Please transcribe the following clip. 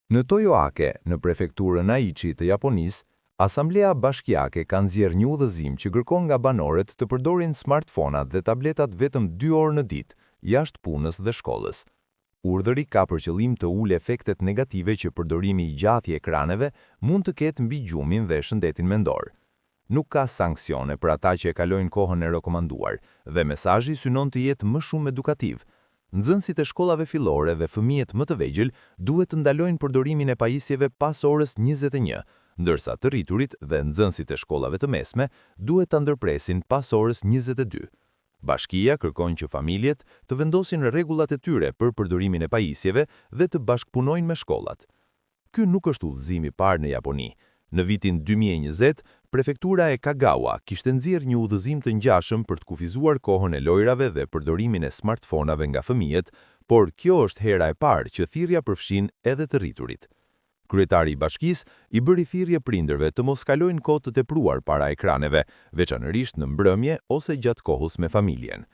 Në Toyoake, në prefekturën Aichi të Japonisë, Asamblea Bashkiake ka nxjerrë një udhëzim që kërkon nga banorët të përdorin smartphone-at dhe tabletat vetëm 2 orë në ditë, jashtë punës dhe shkollës. Urdhëri ka për qëllim të ulë efektet negative që përdorimi i gjatë i ekraneve mund të ketë mbi gjumin dhe shëndetin mendor. Nuk ka sanksione për ata që e kalojnë kohën e rekomanduar dhe mesazhi synon të jetë më shumë edukativ. Nxënësit e shkollave fillore dhe fëmijët më të vegjël duhet të ndalojnë përdorimin e pajisjeve pas orës 21, ndërsa të rriturit dhe nxënësit e shkollave të mesme duhet ta ndërpresin pas orës 22. Bashkia kërkon që familjet të vendosin rregullat e tyre për përdorimin e pajisjeve dhe të bashkëpunojnë me shkollat. Ky nuk është udhëzimi i parë në Japoni. Në vitin 2020, prefektura e Kagawa kishte nxjerrë një udhëzim të ngjashëm për të kufizuar kohën e lojrave dhe përdorimin e smartphone-ave nga fëmijët, por kjo është hera e parë që thirrja përfshin edhe të rriturit. Kryetari i bashkisë i bëri thirrje prindërve të mos kalojnë kohë të tepruar para ekraneve, veçanërisht në mbrëmje ose gjatë kohës me familjen.